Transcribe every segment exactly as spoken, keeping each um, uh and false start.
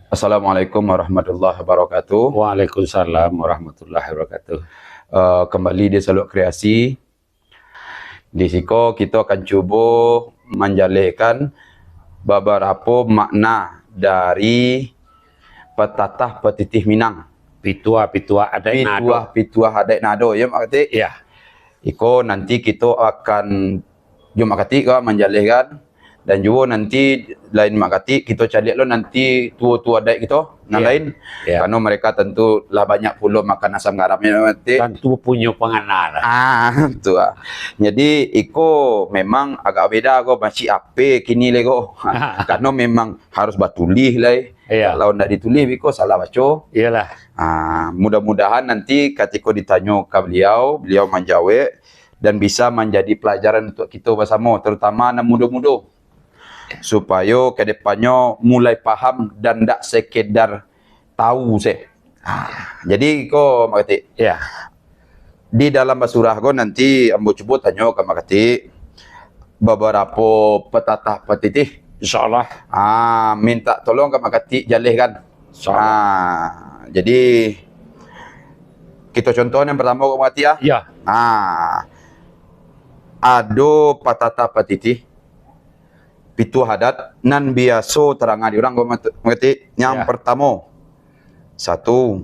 Assalamualaikum warahmatullahi wabarakatuh. Waalaikumsalam warahmatullahi wabarakatuh. Eh, kembali di Saluk Kreasi. Di siko kito akan cubo manjalehkan babarapo makna dari petatah petitih Minang. Pituah-pituah adaik nan ado. Pituah-pituah adaik nan ado, ya, Mak Katik? Ya. Iko nanti kito akan, jo Mak Katik ka manjalehkan, dan juo nanti lain Mak Katik, kito caliak lo nanti tuo-tuo adaik kito nan Ya. lain. Ya. Karano mereka tentu lah banyak pulo makan asam garam, ya, Mak Katik? Tantu punyo pangana lah. Ah, tu ah. Jadi, iko memang agak beda ko, masih ape kini lai ko. Karano memang harus batulih lai. Iya. Kalau ndak ditulih, biko salah baco. Iyalah. Ah, mudah-mudahan nanti katiko ditanyo ka beliau, beliau manjawek dan bisa manjadi pelajaran untuk kito basamo, terutama nan mudo-mudo. Supayo ka depannyo mulai paham dan ndak sekedar tahu se. Ah, jadi ko, Mak Katik. Iya. Di dalam basurah ko nanti ambo cubo tanyo ka Mak Katik babarapo petatah petitih. Insyaallah. Ah, minta tolong ka Mak Katik jalehkan. Insyaallah. Ah, jadi kito contoh nan partamo ko, Mak Katik, ah. Iya. Ah, ado petatah petitih, pituah adat nan biaso tarangah di urang ko, Mak Katik. Yang Iya. partamo, satu,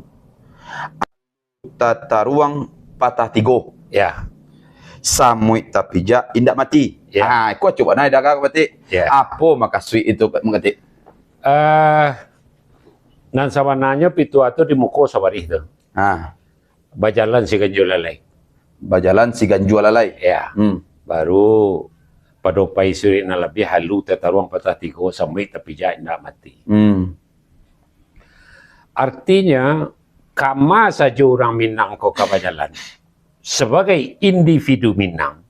tataruang patah tigo. Ya. Samuik tapijak indak mati. Ya. Ah, iko acok bana dah, Mak Katik. Ya. Apo makasuik itu, Mak Katik? Eh, nan sabananyo pituah tu di muko sabarih tu. Ah. Bajalan si ganjua lalai. Bajalan si ganjua lalai. Ya. Hmm. Baru pado pai suruik nan labiah, alu tataruang patah tigo, samuik tapijak indak mati. Hmm. Artinyo, kama sajo urang Minang ko ka bajalan, sabagai individu Minang,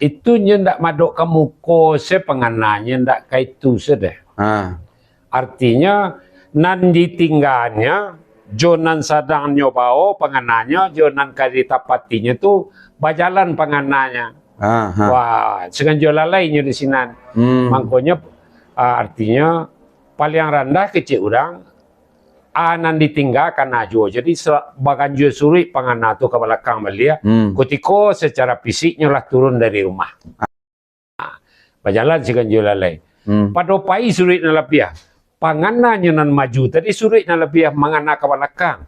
itu nyo ndak madok ka muko se pangananyo, ndak ka itu se deh. Ha. Artinyo, nan ditingganyo, jo nan sadang nyo bao pangananyo, jo nan ka ditapatinyo tu bajalan pangananyo. Ha, ha. Wah, saganjua lalai nyo di sinan. Hmm. Mangkonyo, ah, artinyo, paliang randah kecek urang, a nan ditinggakan a juo. Jadi, sa-, baganjua suruik pangana tu ka balakang baliak, Hmm. kutiko sacara fisiknyo lah turun dari rumah. Bajalan si ganjua lalai. Hmm. Pado pai suruik nan labiah. Pangananyo nan maju tadi suruik nan labiah mangana ka balakang.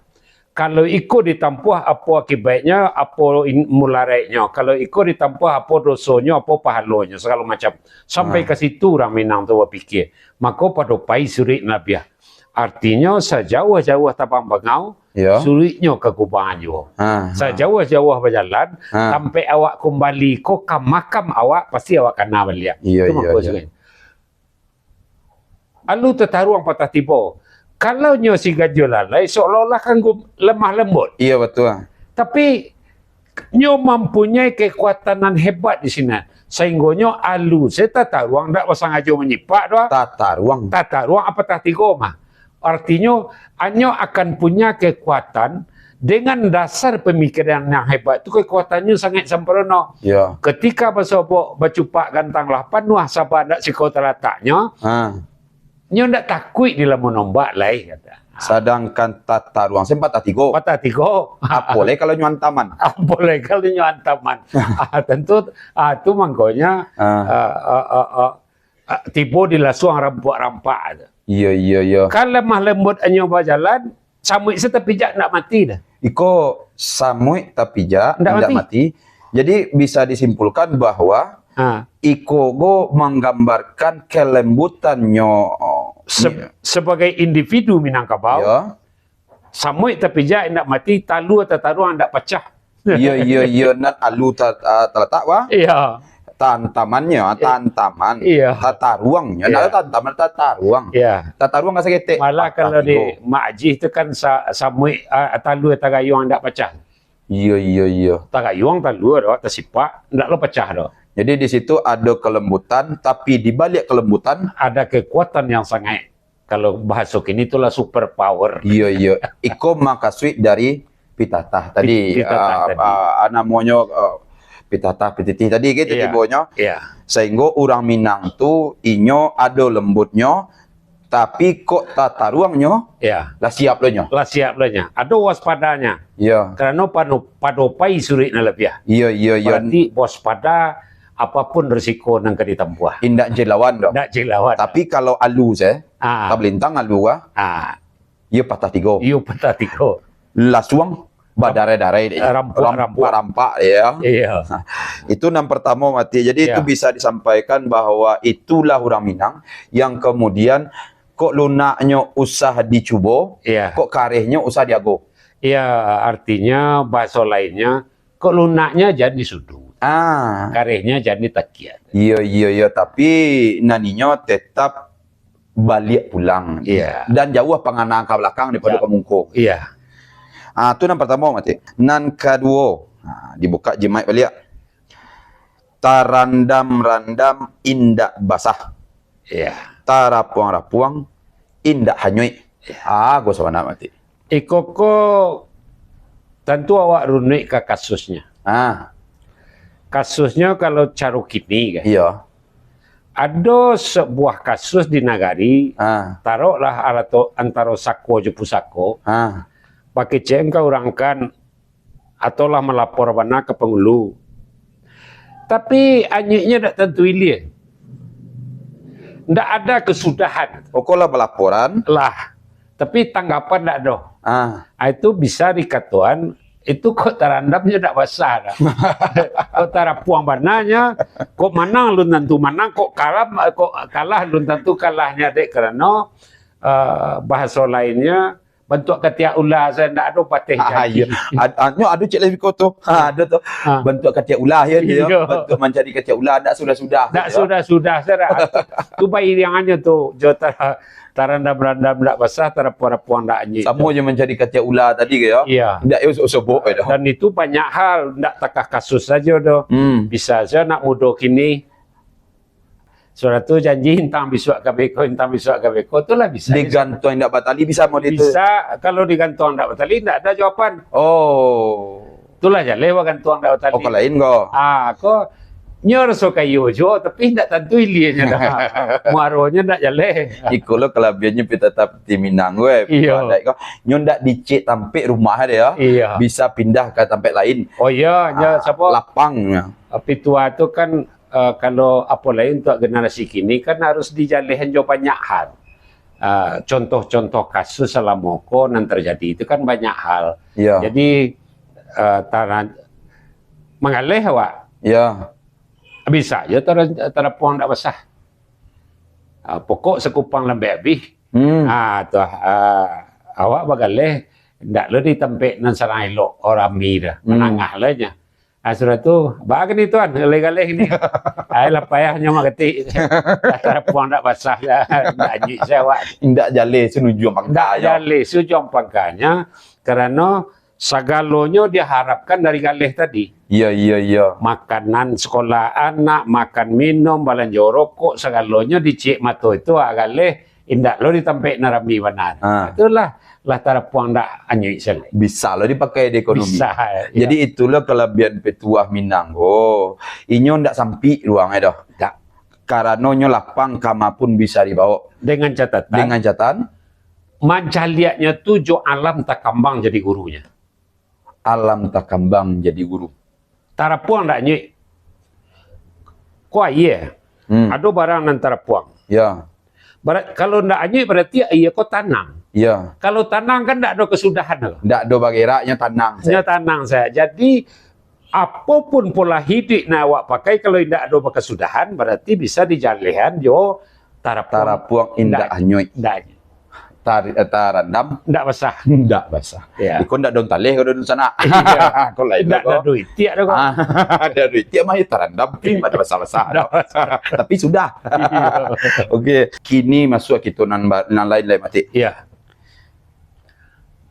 Kalau iko ditampuah, apo akibaiknyo, apo in-, mularaiknyo. Kalau iko ditampuah, apo dosonyo, apo pahalonyo, sagalo macam. Sampai Ah. ka situ urang Minang tu bapikia. Mako pado pai suruik nan labiah. Artinyo, sajauah-jauah tabang bangau, Yo. suruiknyo ka kubangan juo. Ha, ha. Sajauah-jauah bajalan, Ha. tampek awak kumbali ko ka makam awak, pasti awak kana baliak. Iyo, Itu iyo, mako iyo. suruik. Alu tataruang patah tigo. Kalau nyo si ganjua lalai, seolah-olah kan gum-, lemah lembut. Iyo, batua. Tapi, nyo mampunyai kekuatan nan hebat di sinan. Sainggonyo alu se tataruang ndak basangajo manyipak doh. Tataruang. Tataruang apo tah tigo mah. Artinyo, anyo akan punya kekuatan dengan dasar pamikiran yang hebat tu, kekuatannyo sangat sempurno. Ya. Ketika basobok bacupak gantang lah panuah, saba ndak siko talataknyo, Ha. nyo ndak takuik dilamun ombak lai, kata. Sadangkan tataruang se patah tigo. Patah tigo. Apo lai kalau nyo antaman? Apo lai kalau nyo antaman? Ah, tentu, ah, tu mangkonyo, Ah. ah, ah, ah, ah, ah, tibo di lasuang rampak-rampak tu. Iyo, iyo, iyo. Kan lemah lembut anyo bajalan, samuik se tapijak ndak mati doh. Iko samuik tapijak Ndak ndak mati. mati. Jadi bisa disimpulkan bahwa Ha. iko go manggambarkan kelembutannyo, Se-, ni- sebagai individu Minangkabau, Yo. samuik tapijak indak mati, talua tataruang indak pacah. Iyo, iyo, iyo, nan alu ta-, ah, talatak, wah. Iyo. Tantamannyo, I-, tantaman. Iyo. Tataruangnyo, Iyo. ndak tantaman, tataruang. Iyo. Tataruang ka saketek, Malah patah kalau di tigo. Mak Ajih tu kan sa-, samuik, ah, talua tagayuang indak pacah. Iyo, iyo, iyo. Tagayuang talua doh, tasipak, ndak lo pacah doh. Jadi di situ ado kelembutan, tapi di baliak kelembutan Ada kekuatan yang sangat, kalau bahaso kini tu lah super power. Iyo, iyo. Iko makasuik dari pitatah tadi, Pit-, pitatah ah, tadi. ah, namonyo, ah, pitatah pititih tadi, gitu, Iya. tibonyo. Iya. Sahinggo urang Minang tu, inyo ado lembutnyo, Tapi kok tataruangnyo, ya, lah siap lo nyo. Lah siap lo nyo. Ado waspadanya. Ya. Karano pano-, pado pai suruik nan labiah. Iya, iya, iya. Berarti waspada apapun risiko nan ka ditampuah. Indak jai lawan doh. Indak jai lawan. Tapi kalau alu se, ah, tabalintang alu ah. Ah. Iyo patah tigo. Iyo patah tigo. Lasuang badarai-darai dek. Rampuak-rampuak. Rampuak-rampuak, ya. Iya. Nah, itu nan pertamo mati. Jadi, itu, ya, bisa disampaikan bahwa itulah urang Minang yang kemudian kok lunaknyo usah dicubo, iya, kok karehnyo usah diago. Iya, artinya bahaso lainnyo, kok lunaknyo jan disuduik. Ah. Karehnyo jan ditakiak. Iyo, iyo, iyo. Tapi nan inyo tetap baliak pulang. Iya. Dan jauah pangana ka balakang daripado, jauah, pamungko. Iya. Ah, tu nan partamo, mati. Nan kaduo, ah, dibuka jimaik baliak. Tarandam-randam indak basah. Iya. Tarapuang-rapuang indak hanyuik. Iya. Ah, go sabana, mati. Iko ko tantu awak runuik ka kasusnyo. Ah. Kasusnyo kalau caro kini kan. Iya. Ado sabuah kasus di nagari, ah, taroklah arato-, antaro sako jo pusako, ah, bakecek ka urang kan, atau lah malapor bana ka pangulu. Tapi anyuiknyo dak tantu ilia. Ndak ada kesudahan. Oh, kok lah balaporan? Lah. Tapi tanggapan ndak ado. Ah. Ah, itu bisa dikatoan, itu kok tarandamnyo ndak basah dah. Kok tarapuang bananyo, kok manang lun tantu manang, kok kalah, kok kalah lun tantu kalahnyo, dek karano, eh, bahaso lainnyo, bantuak katiak ula sajo, ndak ado pateh janji. Ah, iya. Ad-, ah, nyo ado cek lai biko tu. Ah, ado tu. Ah. Bantuak katiak ula, ya, dia. Iya. Bantuak mancari katiak ula, ndak sudah-sudah, ndak sudah-sudah sajo. Tu bairiangannyo tu, jo ta-, tarandam-randam ndak basah, tarapuang-rapuang ndak anyuik. Samo jo mancari katiak ula tadi ke, ya? Iya. Ndak, yo, so-, sobok, ya, dah. Dan itu banyak hal, ndak takah kasus sajo, doh. Hmm. Bisa sajo anak mudo kini, sudah tu janji, "Intang bisuak ka beko, intang bisuak ka beko," tu lah bisa. Digantuang indak batali bisa mode tu? Bisa, kalau digantuang indak batali, indak ada jawaban. Oh. Itulah jaleh bagantuang indak batali. Oh, ko lain ko? Ah, ko nyo raso kayo juo, tapi indak tantu ilianyo dah. Muaronyo indak jaleh. Iko lo kalabiahannyo pituah ti Minang, weh. Iyo. Pituah adaik ko. Nyo indak dicek tampek rumah dia, ya. Iyo. Bisa pindah ka tampek lain. Oh, iyo, nyo, ah, sapo? Lapang. Pituah tu kan, eh, kalau apo lai untuak generasi kini kan harus dijalehan jo banyak hal. Eh, contoh-contoh kasus salamo ko nan terjadi itu kan banyak hal. Iya. Jadi, eh, tara-, manggaleh awak. Iya. Bisa jo tara-, tarapuang ndak basah. Ah, pokok sakupang lambek abih. Hmm. Ah, tu, ah, awak bagaleh, ndak lo di tampek nan sarang elok, oh, rami dah. Hmm. Manangah lah nya. Ah, sudah tu, "Baa kini, Tuan, galeh-galeh ni?" Ai, lah payah nyo mah katik. Lah tarapuang ndak basah, ndak anyuik se awak. Indak jaleh sujuang pangkanyo. Ndak jaleh sujuang pangkanyo, karano sagalonyo diharapkan dari galeh tadi. Iya, iya, iya. Makanan sekolah anak, makan minum, balanjo rokok, sagalonyo dicek mato itu, ah, galeh, indak lo di tampek nan rami bana. Ha. Itulah, lah tarapuang ndak anyuik se lai. Bisa lo dipakai di ekonomi. Bisa, iya. Jadi itulah kalabiahan pituah Minang ko. Inyo ndak sampik ruangnyo doh. Ndak. Karano nyo lapang, kama pun bisa dibaok. Dengan catatan. Dengan catatan. Mancaliaknyo tu jo alam takambang jadi gurunyo. Alam takambang jadi guru. Tarapuang ndak anyuik. Ko aia. Hmm. Ado barang nan tarapuang. Ya. Bara-, kalau ndak anyuik, berarti aia ko tanang. Ya. Kalau tanang kan ndak ado kasudahan ko. Ndak ado bageraknyo, tanang sajo. Nyo tanang sajo. Jadi, apo pun pola hiduik nan awak pakai, kalau indak ado bakasudahan, berarti bisa dijalehan jo tarapuang. Tarapuang indak anyuik. Indak anyuik. Tar-, eh, tarandam. Ndak basah. Ndak basah. Ya. Iko ndak daun taleh ko, daun sanak. Iya. Ko lain. Ndak ko. Ndak ado itiak doh ko. Ah, ndak ado itiak mah, ya, tarandam. Tapi ndak basah-basah. Ndak basah. Tapi sudah. Iya. Oke, kini masuak kito nan ba-, nan lain lai, Matik. Iya.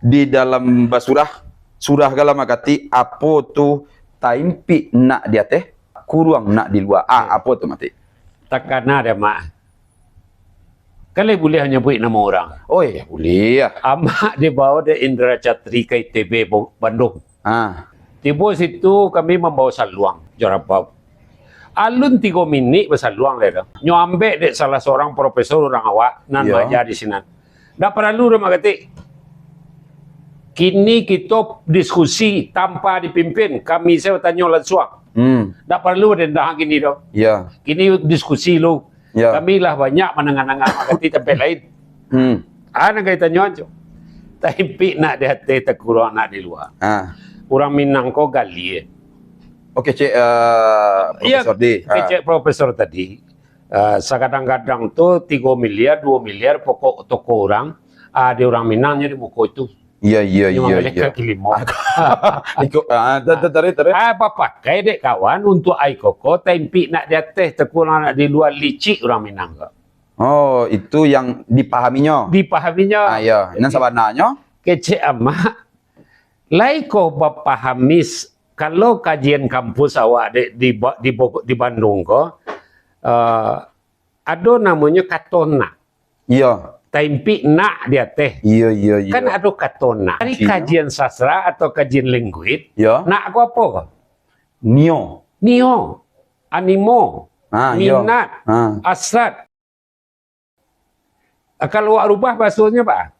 Di dalam basurah, surah gala makati, apo tu taimpik nak di ateh, kuruang nak di lua. Ah, apo tu, Matik? Takana dek Amak. Kan lai buliah nyabuik namo urang? Oh, iya, buliah. Amak dibawa dek Indra Catri ka I T B Bo-, Bandung. Ah. Tibo situ kami mambawa saluang, jo rabab. Alun tigo minik basaluang lai tu. Nyo ambek dek salah sorang profesor urang awak nan Iyo. maaja di sinan. Ndak paralu doh, Mak Katik. Kini kito diskusi tanpa dipimpin. Kami sajo batanyo lansuang. Hmm. Ndak paralu dendang kini doh. Iyo. Kini diskusi lu. Iyo. Kami lah banyak mandanga-danga Mak Katik tampek lain. Hmm. Ah, nan ka ditanyo tu. Taimpik nak di ateh, takuruang nak di lua. Ah. Urang Minang ko gali. Oke, cek, eh, Iya, Profesor D. Ah. Kecek Profesor tadi, eh, sakadang-kadang tu tigo miliar, duo miliar pokok toko urang, ah, di urang Minang nyo di muko itu. Iya, iya, Nyo iya, manggaleh iya. kaki limo. Ikut, ah, ta-, ta-, tarik, tarik. Ah, bapakai dek kawan untuk ai koko, taimpik nak di ateh, takuruang nak di lua, licik urang Minang ko. Oh, itu yang dipahaminya. Dipahaminya. Ah, iya. Nan sabananyo? Kecek amak, lai ko bapahami s-, kalau kajian kampus awak di, di, di, di Bandung ko, eh, ado namonyo kato nak. Iya. Taimpik nak di ateh. Iya, iya, iya. Kan ado kato nak. Dari Kuncinya. kajian sastra atau kajian linguis, Iya. nak ko apo ko? Nio. Nio. Animo. Ah, iya. Minat. Ah. Asrat. Kalau awak rubah bahasonyo, Pak,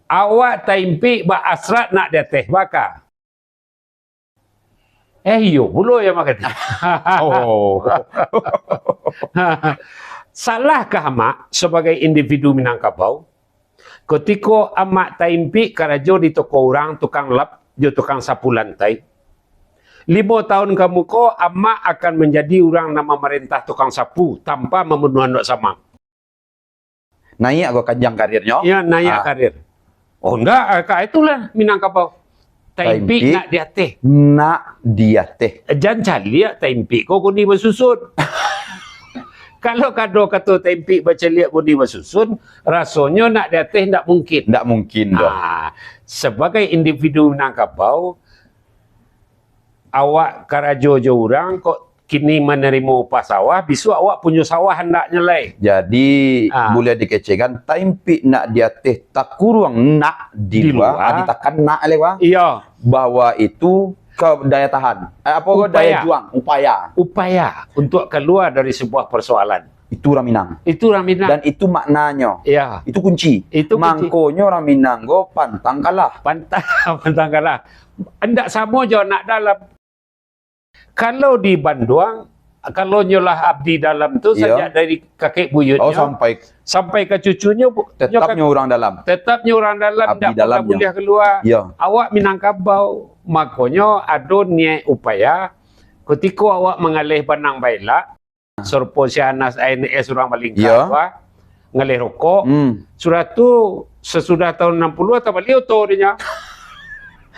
awak taimpik baasrat nak di ateh, baka. Eh, iyo pulo ya, Mak Katik. Oh. Salahkah amak sabagai individu Minangkabau, kutiko amak taimpik karajo di toko urang, tukang lap, jo tukang sapu lantai? Limo taun ka muko, amak akan manjadi urang nan mamarentah tukang sapu tanpa mambunuah Ndok Samang. Naiak ko kanjang kariernyo. Ya, naiak Ah. karier. Oh, ndak, ah, ka itulah Minangkabau. Taimpik Taimpik nak di ateh. nak di ateh. Jan caliak taimpik ko buni basusun. Kalau kado kato taimpik bacaliak buni basusun, rasonyo nak di ateh ndak mungkin. Ndak mungkin doh. Ah, sabagai individu Minangkabau, awak karajo jo urang, kok kini manarimo upah sawah, bisuak awak punyo sawah handaknyo lai. Jadi, Ah. buliah dikecekkan, taimpik nak di ateh, takuruang nak di Di lua, luar. ah, ditakan nak lai, Wak. Iya. Bahwa itu ke daya tahan. Eh, apa ko, daya Upaya. juang, upaya. Upaya untuk keluar dari sebuah persoalan. Itu urang Minang. Itu urang Minang. Dan itu maknanyo. Iya. Itu kunci. Itu kunci. Mangkonyo urang Minang ko pantang kalah. Pantang, pantang kalah. Ndak samo jo nak dalam. Kalau di Banduang, kalau nyolah abdi dalam tu, Iya. sajak dari kakek buyutnyo Oh, sampai sampai ka cucunyo, bu-, tetapnyo nyo ka-, urang dalam. tetapnyo urang dalam, Abdi ndak pernah dalamnyo. buliah kalua. Iya. Awak Minangkabau, makonyo ado niaik upaya, kutiko awak mangaleh banang baelak, sarupo si Anas A N S urang Balingka Iya. tu, ah, ngaleh rokok. Hmm. Sudah tu, sasudah tahun anam puluah, tabali oto dinyo.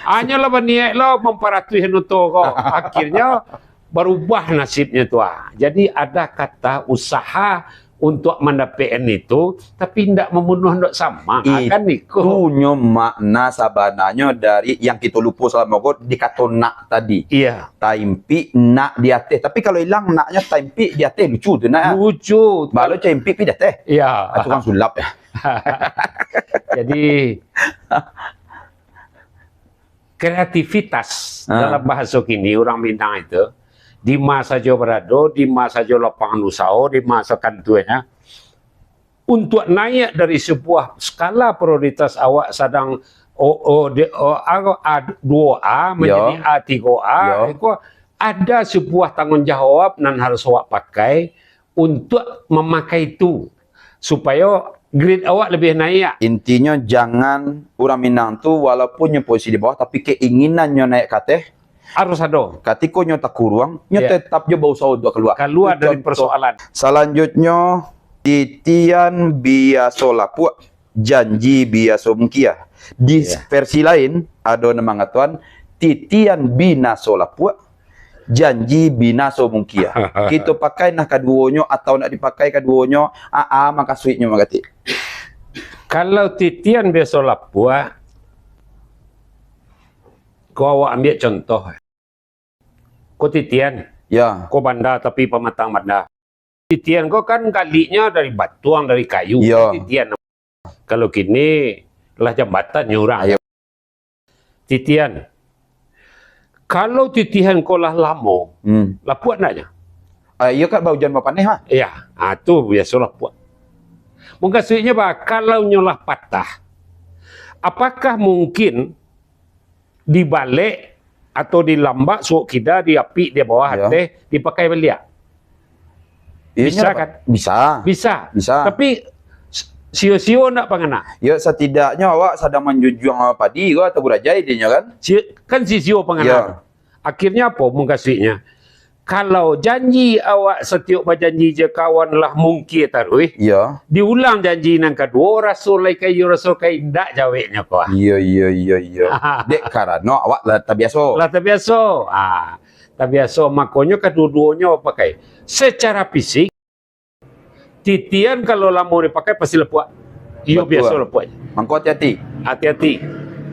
Hanyolah baniaik lo mamparatuihan oto ko. Akhirnyo, barubah nasibnyo tu, ah. Jadi, ada kata usaha untuk mandapekkan itu, tapi ndak mambunuah Ndok Samang, ah, kan iko. Itunyo makna sabananyo dari yang kito lupo salamo ko di kato nak tadi. Iya. Taimpik nak di ateh. Tapi kalau ilang naknyo taimpik di ateh, lucu tu nak. Lucu. Balo taimpik pi di ateh. Iya. Ah, tukang sulap ya. Jadi, kreativitas Ah. dalam bahaso kini urang Minang itu, di ma sajo barado, di ma sajo lapangan usaho, di ma sakantuanyo, untuk naiak dari sebuah skala prioritas awak sadang o, o, de, o, a, a, duo A manjadi Yo. A tigo A, Yo. iko ada sebuah tanggung jawab nan harus awak pakai untuk mamakai tu, supayo grade awak labiah naiak. Intinyo, jangan urang Minang tu, walaupun nyo posisi di bawah, tapi keinginannyo naiak ka ateh, Harus ado. Katiko nyo takuruang, nyo Ya. tetap jo bausaho untuak kalua. Kalua Itu dari contoh. persoalan. Salanjutnyo, titian biaso lapuak, janji biaso mungkia. Di Ya. versi lain, ado nan mangatoan, titian binaso lapuak, janji binaso mungkia. Kito pakai nah kaduonyo atau ndak dipakai kaduonyo, aa makasuiknyo, Mak Katik. Kalau titian biaso lapuak, ko awak ambiak contoh. Ko titian. Ya. Ko banda, tapi pamatang banda. Titian ko kan galiknyo dari batuang, dari kayu. Ya. Titian. Kalau kini lah jambatan nyo urang. Ayo. Titian. Kalau titian ko lah lamo, Hmm. lapuak ndak nyo? Ah, iyo kan, baujan bapaneh mah. Iya, ah, tu biaso lapuak. Mukasuiknyo, bah, kalau nyo lah patah, apakah mungkin dibalek atau dilambak suok kida, diapik di bawah ateh, dipakai baliak? Iyo, bisa nyo kan? Bisa. Bisa. Bisa. Tapi s-, sio-sio ndak pangana. Yo, satidaknyo awak sadang manjunjuang padi ko atau burajai dinyo kan? Si-, kan sio-sio pangana. Yo. Akhirnyo apo mukasuiknyo? Kalau janji awak satiok bajanji jo kawan lah mungkie taruih, Iyo. diulang janji nan kaduo, raso lai ka iyo, raso ka indak jaweknyo ko ah. Iyo, iyo, iyo, iyo. Dek karano awak lah tabiaso. Lah tabiaso. Ah, tabiaso, makonyo kaduo-duonyo pakai. Secara fisik, titian kalau lamo dipakai pasti lapuak. Iyo, Batua. biaso lapuak. Mangko hati-hati. Hati-hati.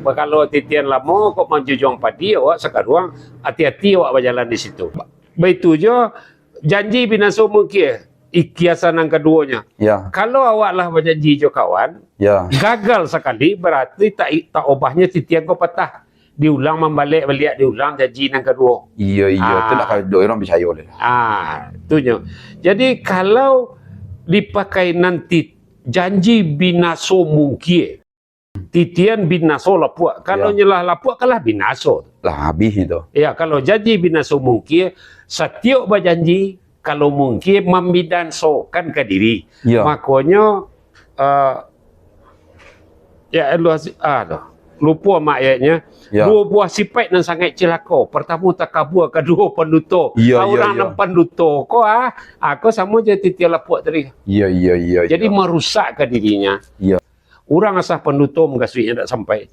Kalau titian lamo kok manjujuang padi, awak sakaruang hati-hati awak bajalan di situ. Baitu jo janji binaso mungkie, i-, kiasan nan kaduonyo. Ya. Kalau awak lah bajanji jo kawan, Ya. gagal sakali, barati tak i-, tak obahnyo titian ko patah. Diulang mambalek baliak, diulang janji nan kaduo. Iyo, iyo, tu Ah. nak kalau urang picayo leh. Ah, tu nyo. Jadi, kalau dipakai nanti janji binaso mungkie, titian binaso lapuak. Kalau Ya. nyo lah lapuak, kan lah binaso. Lah habih itu. Ya, kalau janji binaso mungkie, satiok bajanji, kalau mungkie mambinansokan ka diri. Ya. Makonyo, eh, ya, lu hasi-, ah, tu. Lupo mak ayatnyo. Ya. Duo buah sipaik nan sangaik cilako. Partamo takabua, kaduo panduto. Ya, Ah, ya, urang ya. nan panduto ko, ah, ah, ko samo jo titian lapuak tadi. Ya, ya, ya, Jadi ya. marusak ka dirinyo. Ya. Urang asa panduto mukasuiknyo dak sampai.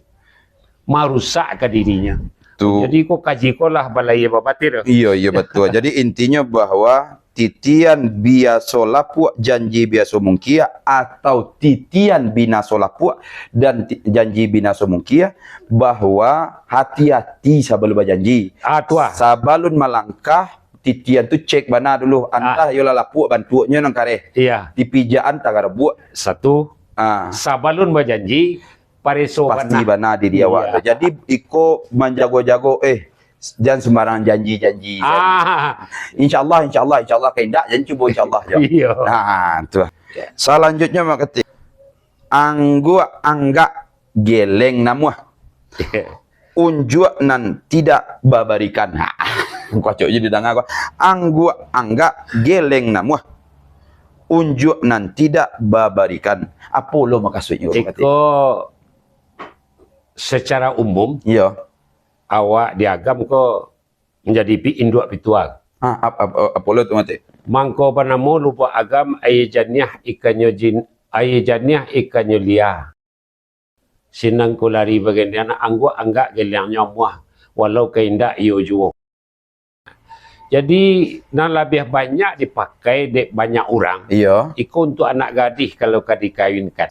Marusak ka dirinyo. Tu. Jadi ko kaji ko lah balayia bapatir. Iyo, iyo, batua. Jadi intinyo bahwa titian biaso lapuak, janji biaso mungkie, atau titian binaso lapuak dan ti-, janji binaso mungkie, bahwa hati-hati sabalun bajanji. Ah, tu ah. Sabalun malangkah, titian tu cek bana dulu, Ah. antah iyo lah lapuak bantuaknyo nan kareh. Iya. Tipi jaan tagarabuak. Satu. Ah. Sabalun bajanji, pareso Pasti bana. bana diri awak Iya. tu. Jadi, iko manjago-jago, eh, jan sembarang janji-janji. Ah. Insya Allah, insya Allah, insya Allah, ka indak, jan cubo insya Allah jo. Iya. Nah, tu. Salanjutnyo, Mak Ketik. Angguak anggak geleng namuah. Unjuak nan tidak babarikan. Ha. Kocok je didanga ko. Angguak anggak geleng namuah. Unjuak nan tidak babarikan. Apo lo makasuiknyo, Mak Ketik? Iko secara umum, Iyo. awak di agam ko manjadi pi-, induak pituah. Ha, ap-, ap-, ap-, apo lo tu, Mak Ketik? Mangko banamo lubuak agam, aia janiah ikannyo jin-, aia janiah ikannyo lia. Sinan ko lari bagandian, angguak anggak gelengnyo amuah, walau ka indak iyo juo. Jadi, nan labiah banyak dipakai dek banyak urang, Iyo. iko untuak anak gadih kalau ka dikawinkan.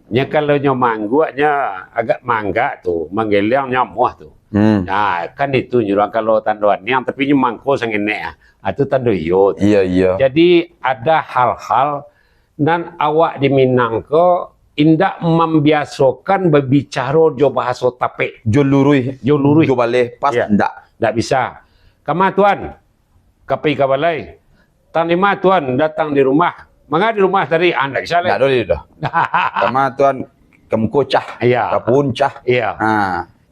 Nyo kalau nyo maangguak, nyo agak maanggak tu, manggeleng nyo amuah tu. Hmm. Nah, kan itu nyo urang kalau tando aniang, tapi nyo mangko sangenek ah. Ah, tu tando iyo tu. Iyo, iyo. Jadi, ada hal-hal nan awak di Minang ko indak mambiasokan babicaro jo bahaso tapek. Jo luruih, Jo luruih. jo baleh, pas Iya. ndak. Ndak bisa. Kama tuan, ka pai ka balai. Tang lima tuan datang di rumah. Manga di rumah tadi? Ah, ndak bisa lai. Ndak ado di doh. Kama tuan ka muko cah, Iya. ka puun cah. Iya. Ha.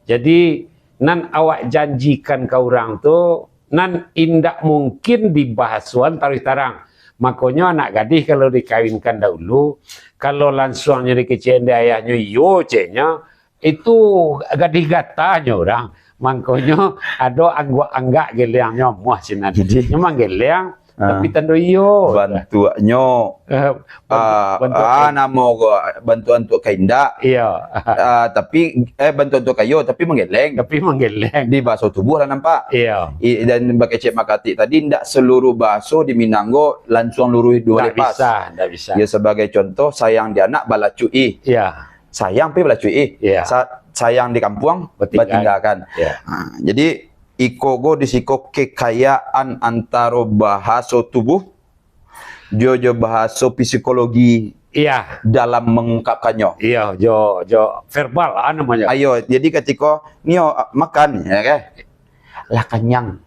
Jadi, nan awak janjikan ka urang tu, nan indak mungkin dibahasoan taruih tarang. Makonyo anak gadih kalau dikawinkan dahulu, kalau lansuangnyo dikecekan dek ayahnyo, iyo ceknyo, itu gadih gatanyo urang. Mangkonyo ado angguak anggak gelengnyo amuah sinan. Jadi, Nyo manggeleng, Ah. tapi tando iyo. Bantuaknyo, Eh, bantu-, ah, bantuak ah, apo? namo ko, bantuak untuak ka indak. Iyo. Ah, tapi, eh, bantuak untuak ka iyo, tapi manggeleng. Tapi manggeleng. Di bahaso tubuh lah nampak. Iyo. I-, dan bakecek Mak Ketik tadi, ndak seluruh bahaso di Minang ko lansuang luruih duo Ndak lepas. bisa, ndak bisa. Ya, sebagai contoh, sayang di anak balacuik ih. Iyo. Sayang pi balacuik ih. Iyo. Sa-, sayang di kampuang Batinggal. batinggalkan. Iyo. Ha, jadi, iko go di siko kekayaan antaro bahaso tubuh jo, jo bahaso psikologi Iya. dalam mengungkapkannyo. Iya, jo, jo verbal, ah, namonyo. Ayo, jadi katiko nio, ah, makan, ya kan? Lah kanyang.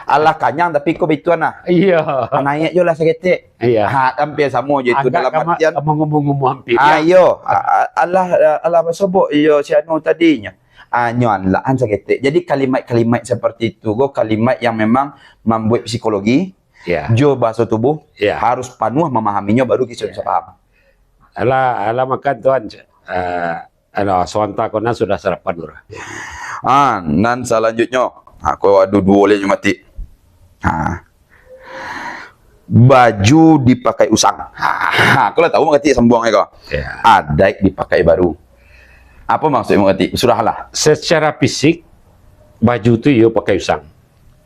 Alah kanyang tapi ko bituan lah. Iyo. Ah, naiak jo lah saketek. Iyo. Ha, hampir samo jo itu. Agak dalam kama-, artian, ngomong-ngomong hampir, ah, ya. Iyo. A-, a-, alah, alah basobok iyo si anu tadinyo. Ah, nyo anlakan saketek. Jadi kalimat-kalimat seperti itu ko kalimat yang memang mambuek psikologi, ya, jo bahaso tubuh, ya, harus panuah mamahaminyo baru kito, ya, bisa paham. Alah, alah makan tuan. Ah, Alah, sawanta ko nan sudah sarapan urang. Ah, nan salanjutnyo. Ah, ko ado duo lai nyo mati. Ah. Baju dipakai usang. Ah, ko lah tahu mangati sambuang ko. Ya. Adaik dipakai baru. Apa maksud mangati? Sudahlah. Secara fisik, baju tu iyo pakai usang.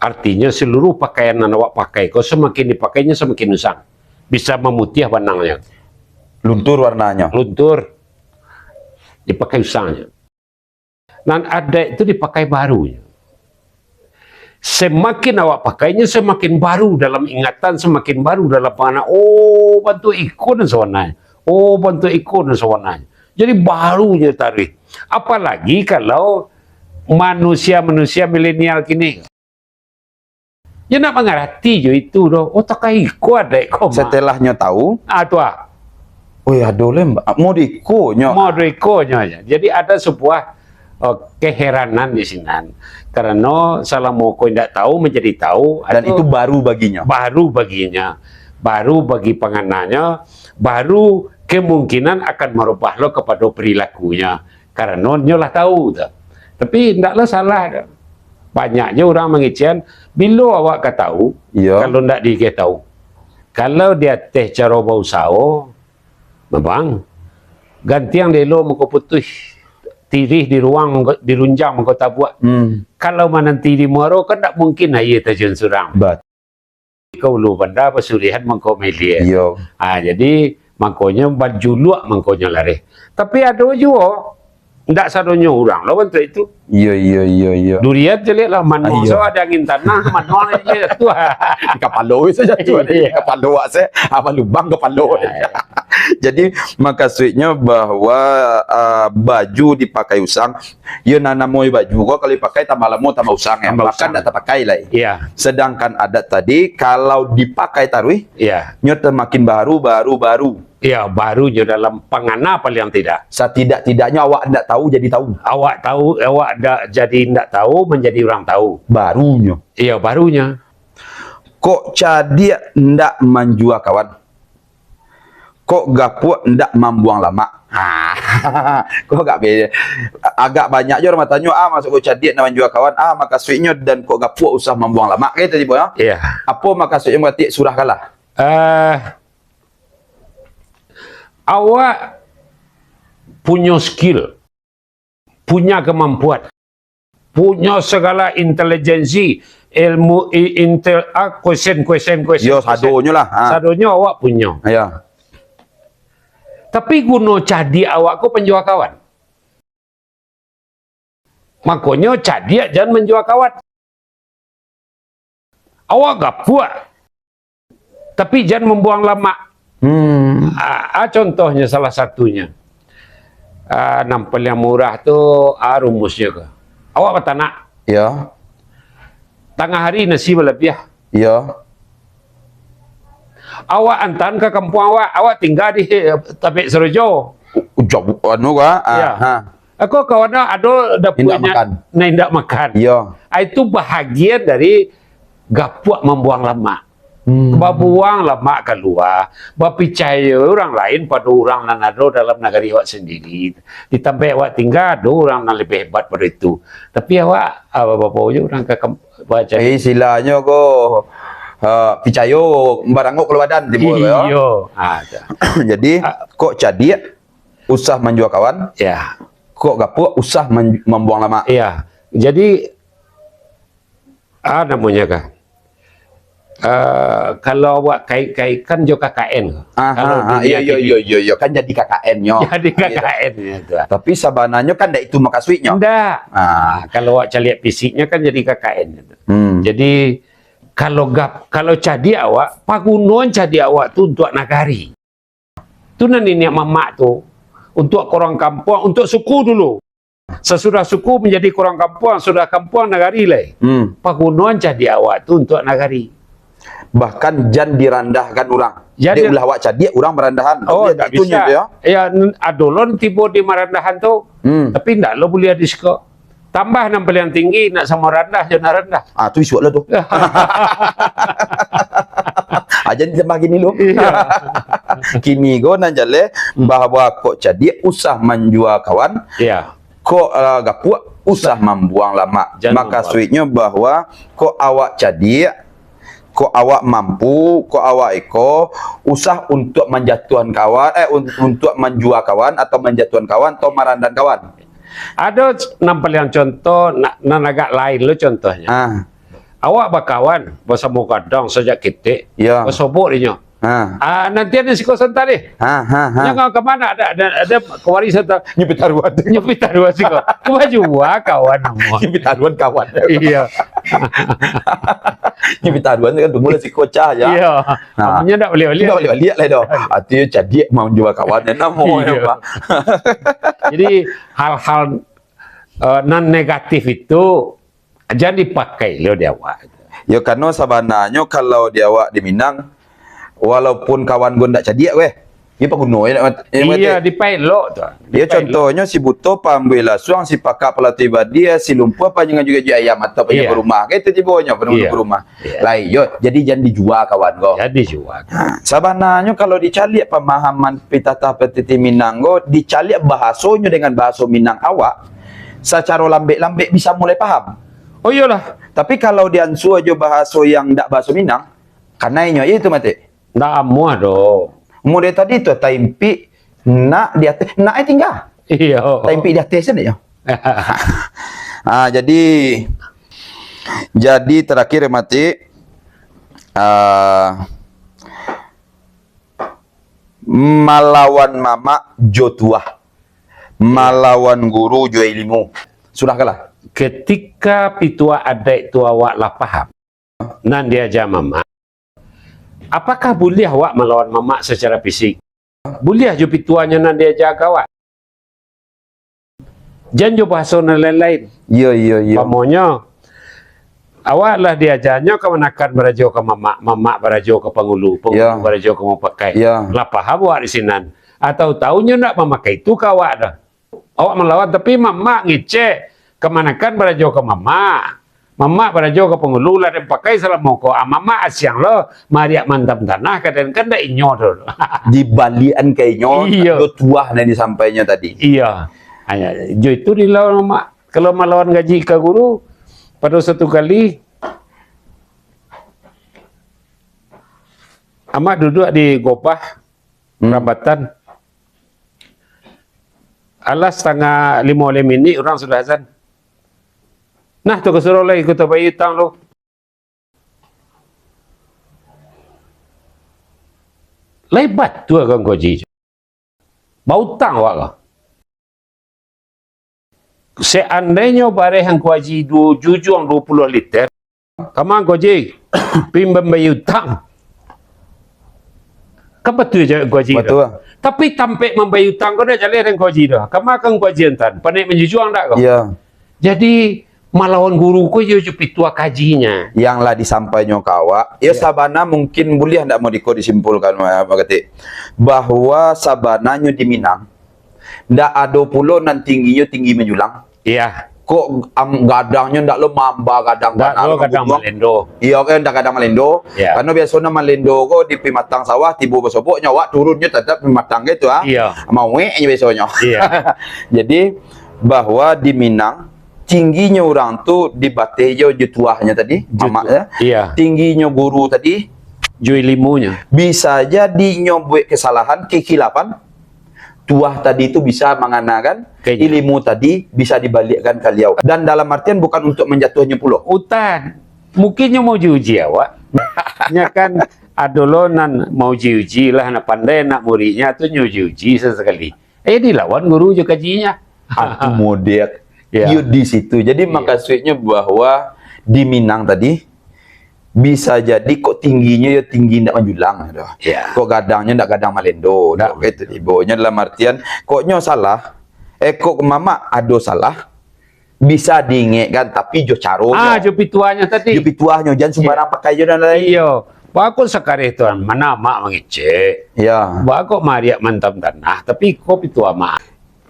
Artinyo, seluruh pakaian nan awak pakai ko samakin dipakainyo samakin usang. Bisa mamutiah banangnyo. Luntur warnanyo. Luntur. Dipakai usangnyo. Nan adaik tu dipakai barunyo. Samakin awak pakainyo, samakin baru dalam ingatan, samakin baru dalam pangana. Oh, bantuak iko nan sabananyo. Oh, bantuak iko nan sabananyo. Jadi, barunyo taruih. Apalagi kalau manusia-manusia milenial kini. Yo ndak mangarati jo itu doh. Oh, takai iko adaik ko mah. Setelah nyo tahu, ah, tu ah. Oi, ado le, mode iko nyo. Mode iko nyo aja. Jadi ada sebuah, eh, keheranan di sinan. Karano salamo ko indak tahu manjadi tahu, dan itu baru baginyo. Baru baginyo. Baru bagi pangananyo, baru kemungkinan akan marubah lo kapado perilakunyo. Karano nyo lah tahu tu. Tapi ndak lah salah tu. Banyaknyo urang mangecekan, bilo awak ka tahu, iyo, kalau ndak diigeh tahu. Kalau di ateh caro bausaho, memang gantiang dielo mangko putuih, tirih di ruang mangko, di runjang mangko tabuak. Hmm. Kalau mananti di muaro, kan ndak mungkin aia tajun surang. Bat- Ka ulu banda, basurihan mangko mailia. Iyo. Ah, jadi, mangkonyo bajuluak mangkonyo lareh. Tapi ado juo, ndak sadonyo urang lo bantuak itu. Iyo, iyo, iyo, iyo. Durian caliak lah, manuang, ah, iyo, so ado angin tanah, manuang lah jatuah. Kapalo bisa jatuah. Iyo. Kapalo awak se, apa lubang kapalo. Iyo. Jadi, makasuiknyo bahwa, ah, baju dipakai usang, Yo, nan namonyo baju ko kalau dipakai tambah lamo tambah usang, yo. Tambah usang. Bahkan ndak tapakai lai. Iya. Sedangkan adat tadi, kalau dipakai taruih, iya, nyo samakin baru, baru, baru. Iya, barunyo dalam pangana paling tidak. Satidak-tidaknyo awak ndak tahu jadi tahu. Awak tahu, awak ndak jadi ndak tahu, manjadi urang tahu. Barunyo. Iya, barunyo. Kok cadiak ndak manjua kawan? Kok gapuak ndak mambuang lamak? Ha, kok agak be-, agak banyak jo urang batanyo, ah, maksud kok cadiak ndak manjua kawan, ah, makasuiknyo dan kok gapuak usah mambuang lamak, kayak tadi, Boy, ah? Iya. Apo makasuiknyo mangati surah kalah? Eh, awak punyo skill. Punya kemampuan, punya segala intelijensi, ilmu, i-, intel-, ah, kuesen, kuesen, kuesen, yo, kuesen. Sadonyo lah, ha. Sadonyo awak punyo. Ya. Tapi guno cadiak awak ko manjua kawan. Makonyo cadiak jan manjua kawan. Awak gapuak, tapi jan mambuang lamak. Hmm. Ah, ah, contohnyo salah satunyo. Ah, nan paliang murah tu, ah, rumusnyo ko. Awak batanak. Ya. Tangah hari nasi balabiah. Ya. Awak antaan ka kampuang awak, awak tingga di, eh, Tabek Sarojo. U-, jauah anu ka? Ah, ya. Ha. Ako kawan ado dapuaknyo indak makan. Nah, indak makan. Iya. Ah, itu bahagian dari gapuak mambuang lamak. Hmm. Babuang lamak kalua, bapicayo urang lain pado urang nan ado dalam nagari awak sandiri. Di tampek awak tingga ado urang nan labiah hebat pado itu. Tapi awak, ah, babawo jo urang ka kam-, bacari. Eh, istilahnyo ko, ah, picayo barangok kaluar badan tibo tu, yo. Iyo. Ah, tu. Jadi, ah, kok cadiak usah manjua kawan, ya, kok gapuak usah man-, mambuang lamak. Iya. Jadi, ah, namonyo ka, ah, kalau awak kait-kaitkan jo K K N. Aha, kalau ah, dunia iyo, iyo, kini. Iyo, iyo, iyo. Kan jadi K K N nyo. Jadi, iya, K K N nyo tu. Tapi sabananyo kan ndak itu makasuiknyo. Ndak. Ah. Ah, kalau awak caliak fisiknyo kan jadi K K N nyo tu. Hmm. Jadi, kalau gap-, kalau cadiak awak, pagunoan cadiak awak tu untuak nagari. Tu nan niniak mamak tu, untuak urang kampuang, untuak suku dulu. Sasudah suku manjadi urang kampuang, sudah kampuang nagari lai. Hmm. Pagunoan cadiak awak tu untuak nagari. Bahkan jan dirandahkan urang. Jan Dek dir- ulah awak cadiak, urang marandahan. Oh, tapi ndak itu nyo bisa. Tu, ya. Ya, n-, ado lo tibo di marandahan tu. Hmm. Tapi ndak lo buliah di siko. Tambah nan paliang tinggi, nak samo randah jo nan randah. Ah, tu isuak lah tu. Aja ditambah kini lo. Iya. Kini ko nan jaleh, hmm, bahwa kok cadiak usah manjua kawan, iya, kok, ah, gapuak usah mambuang lamak. Jan mambuang. Makasuiknyo bahwa kok awak cadiak, kok awak mampu, kok awak iko, usah untuak manjatuahan kawan, eh, un-, untuak manjua kawan atau manjatuahan kawan atau marandahan kawan. Ado c-, nan paliang contoh, na-, nan agak lain lo contohnyo. Ah. Awak bakawan basamo gadang sajak ketek, ya, basobok dinyo. Ha. Ah, nanti ado siko santa deh. Ha, ha, ha. Nyo ka, ka ma? Ado, ado, ado kawari santa. Nyo pitaruan. Nyo pitaruan siko. Ka ma jua kawan namo. Nyo pitaruan kawan. Iya. Nyo pitaruan kan tunggu lah siko cah ya. Iya. Nah. Nyo ndak baliak-baliak. Ndak baliak-baliak lah doh. Artinyo cadiak manjua kawan namo. Iya. Yo, Pak. Jadi, hal-hal, eh, nan negatif itu jan dipakai lo di awak. Yo, karano sabananyo kalau di awak di Minang, walaupun kawan go ndak cadiak weh, yo paguno yo nak mat-, yo. Iya, mati. Dipaelok tu. Yo, dipaelok. Contohnyo si buto paambuih lasuang, si pakak palatuih badia, si lumpuah panjang jugo ayam atau panjang, iya, barumah. Kan itu tibonyo, iya, barumah. Iya. Lai, yo, jadi jan dijua kawan ko. Jan dijua. Ha, sabananyo kalau dicaliak pamahaman pitatah patiti Minang ko, dicaliak bahasonyo dengan bahaso Minang awak, sacaro lambek-lambek bisa mulai paham. Oh, iyolah. Tapi kalau diansua jo bahaso yang ndak bahaso Minang, kanainyo itu mati. Ndak amuah doh. Model tadi tu, taimpik nak di ateh, nak eh tingga. Iyo. Taimpik di ateh sajo yo. Ah, jadi, jadi terakhir mati, ah, malawan mamak jo tuah, malawan guru jo ilimu. Sudahkanlah. Ketika pituah adaik tu awak lah paham, nan diaja mamak, apakah buliah awak malawan mamak secara fisik? Buliah jo pituahnyo nan diaja ka awak. Jan jo bahaso nan lain-lain. Iyo, iyo, iyo. Umpamonyo, awak lah diajanyo kamanakan barajo ka mamak, mamak barajo ka pangulu, pangulu, iyo, barajo ka mupakai. Iyo. Lah paham awak di sinan. Atau tahu nyo ndak mamakai tu ka awak doh. Awak malawan, tapi mamak ngecek, kamanakan barajo ka mamak. Mamak barajo ka pangulu, lah den pakai salamo ko. Ah, mamak asiang lo, mariak mantam tanah, kaden kan ndak inyo tu. Dibaliakan ka inyo, iyo, jo tuah nan disampainyo tadi. Iyo. Hanya, jo itu dilawan mamak. Kalau malawan gaji ka guru, pado satu kali, amak duduak di gobah, hmm, rambatan. Alah satangah limo lai minik, urang sudah azan. Nah, tu ka surau lai, kito bayia utang lu. Lai batua ka Angku Aji. Bautang awak ka. Seandainyo bareh Angku Aji duo jujuang duo puluah liter, kama Angku Aji, pi mambayia utang. Kan batua jawab Angku Aji tu. Batua. Tapi tampek mambayia utang ko ndak jaleh dek Angku Aji tu. Kama ka Angku Aji antan, paneh manjujuang ndak ko? Iya. Jadi, malawan guru ko iyo jo pituah kajinyo. Yang lah disampainyo ka awak, iyo, iya, sabana mungkin buliah ndak mau diko disimpulkan, ma-, makatik, bahwa sabananyo di Minang, ndak ado pulo nan tingginyo tinggi manjulang. Iya. Kok am-, gadangnyo ndak lo mamba gadang. Ndak bana lo lo gadang manguduang. Malendo. Iyo kan, ndak gadang malendo. Iya. Karano biasonyo malendo ko di pimatang sawah, tibo basoboknyo, awak turunnyo tatap pimatang gitu, ah. Iya. Mauek nyo biasonyo. Iya. Jadi, bahwa di Minang, tingginyo urang tu dibateh jo jo tuahnyo tadi, jo mamak tu-, ya. Iya. Tingginyo guru tadi, jo ilimunyo. Bisa jadi nyo buek kesalahan, kekhilafan, tuah tadi tu bisa manganakan, ka inyo. Ilimu tadi bisa dibaliakkan ka liau. Dan dalam artian bukan untuk manjatuahnyo pulo. Utan. Mungkin nyo mauji-uji awak. Nyo kan ado lo nan mauji-uji lah, nak pandai anak muridnyo tu nyo uji-uji sasakali. Eh, dilawan guru jo kajinyo. Aku modek. Ya. Iyo di situ. Jadi, iya, makasuiknyo bahwa di Minang tadi, bisa jadi kok tingginyo yo tinggi ndak manjulang doh. Ya. Kok gadangnyo ndak gadang malendo doh. Ndak. Kok itu tibonyo dalam artian, kok nyo salah, Eko mamak ado salah, bisa diingekkan, tapi jo caronyo. Ah, jo pituahnyo tadi. Jo pituahnyo, jan sumbarang pakai jo dan lain. Iyo. Bako sakareh tu, mana amak mangecek? Ya. Bako mariak mantam tanah, tapi ko pituah amak.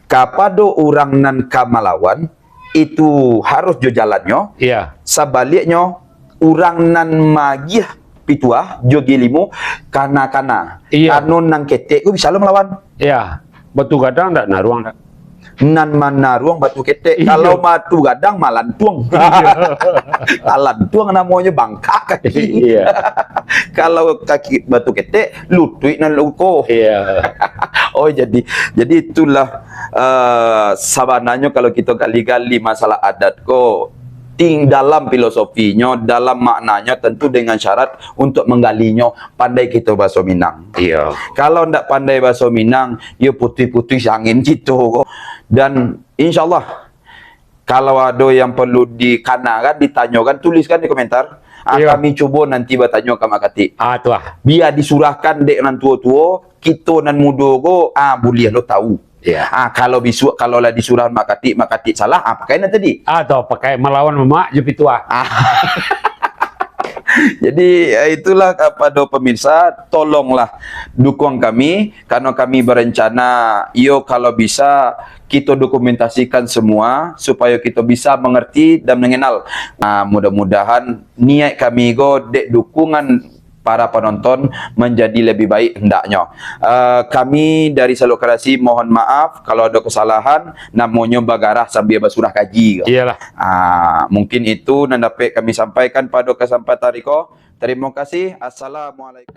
Kapado urang nan ka malawan, itu harus jo jalannyo. Iya. Sabaliaknyo, urang nan magiah pituah jo gilimu, kana-kana. Iya. Karano nan ketek ko bisa lo malawan. Iya. Batu gadang ndak naruang ndak? Nan manaruang batu ketek. Iya. Kalau batu gadang malantuang. Iya. Malantuang namonyo bangkak kaki. Iya. Kalau kaki batu ketek, lutuik nan luko. Iya. Oh, jadi, jadi itulah, eh, sabananyo kalau kito gali-gali masalah adat ko, ting dalam filosofinyo, dalam maknanyo, tentu dengan syarat untuk manggalinyo pandai kito baso Minang. Iya. Kalau ndak pandai baso Minang, yo putuih-putuih angin kito ko. Dan insyaallah, kalau ado yang perlu dikanakan, ditanyokan, tuliskan di komentar. Ah, iya. Kami cubo nanti batanyo ka Mak Katik. Ah, tu ah. Bia disurahkan dek nan tuo-tuo, kito nan mudo ko, ah, buliah lo tahu. Iya. Ah, kalau bisuak, kalau lah disurah Mak Katik, Mak Katik salah, ah, pakai nan tadi. Ah, tu, pakai malawan mamak jo pituah. Ah. Jadi, eh, itulah kapado pemirsa, tolonglah dukuang kami, karano kami berencana, iyo, kalau bisa, kito dokumentasikan semua, supayo kito bisa mengerti dan mengenal. Ah, mudah-mudahan niat kami ko dek dukungan para penonton menjadi lebih baik hendaknyo. Eh, kami dari Saluk Karasi mohon maaf kalau ado kesalahan, namonyo bagarah sambil basurah kaji ko. Iyalah. Ah, mungkin itu nan dapek kami sampaikan pado kesempatan iko. Terima kasih. Assalamualaikum.